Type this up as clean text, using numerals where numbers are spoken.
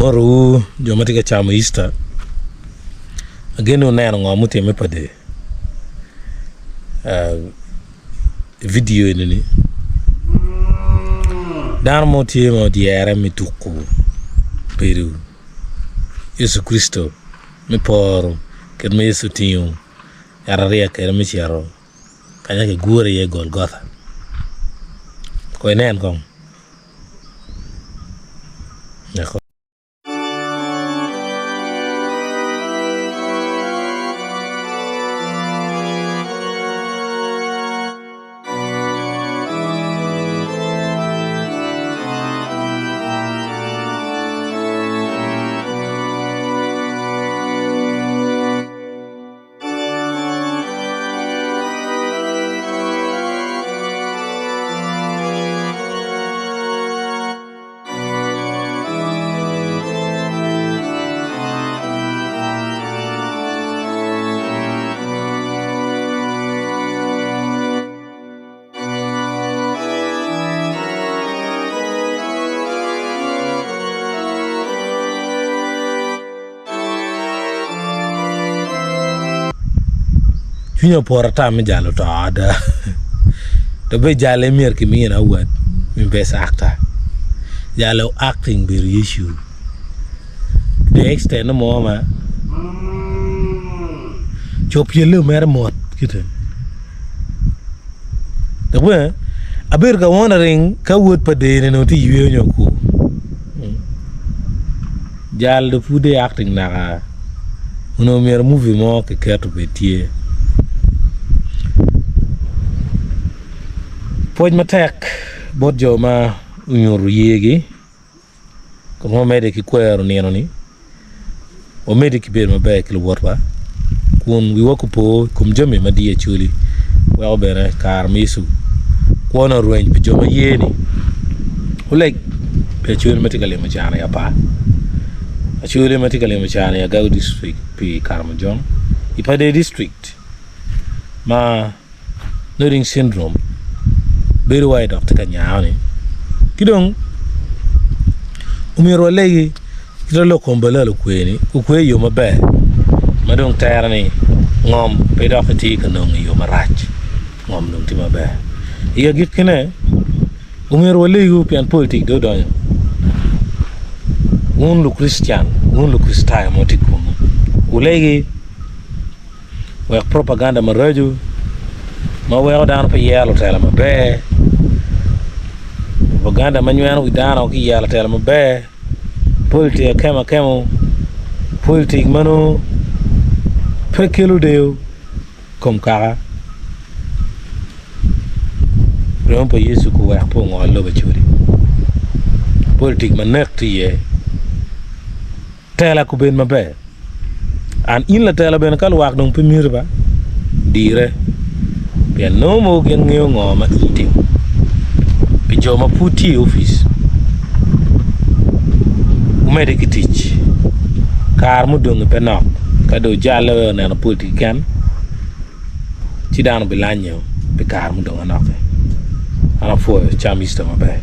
Amotowu jo ma tye ka camo Easter, ageno ni wuneno ngo mutimme pa dee i vidio eni-ni dano mo tye ma odyere me tuko bedo Yecu Kricito me poro kit ma Yecu otingo yat ariya kwede me cito kanya kigure iye Golgotha kong inen kong. Cwinya oporo ata me jalo to ada dok bene jale myero kimina award me best actor jalo acting bedo Yecu to the extent mo ma co pyelle mere mot kite dok bene abedo ka wondering ka wod pa dee-ni onongo tye ka yweyo nyo kwo. Jal dong pud i acting naka onongo myero movie mo kiket obed tye. Pwoc matek bot jo ma onyuto yegi kun wamedde ki kwero nino-ni. Wamedde ki bedo maber ki luwotwa kun wiwa opo i kom jami ma diyo Acholi weko bene kare ma Yecu kwone orweny pi jo ma ye-ni. Wuleg pi Acholi ma tye ka limo can i Apar, Acholi ma tye ka limo can i Agago District pi Karamojong, i Pader District ma Nodding syndrome bedo wai dok tye ka nyao-ni ki dong omyero walegi kit ma lok kom balal okwe-ni okwe i yo maber ma dong tere ni ngom pe dok itye ka nongo i yo marac ngom dong tye maber i agikkine omyero walegu pien politik dong odonyo wun lukricitayo wun lukricitayo ma wutye kunu wulegi. Wek propaganda maraco ma weko dano pe yero lutela maber, propaganda ma nyweno wi dano ki yero lutela maber, politik akemo akemo, politik ma nongo pe kelo deyo i kom kaka, remo pa Yecu guwek pe ongol lobo Acholi, politik manek tye iye. Tela kubed maber. An in latela bene ka lwak dong pe miti ba, dire. Pien nongo mogo gin ngeyo ngo ma in itimo. Pi jo ma pud tye i opic, wumedde ki tic. Kare mudongi pe nok. Ka dong ojalle wek oneno politik keken, ci dano bilanye pi kare mudong manok-ki. An apwoyo, cam Easter maber.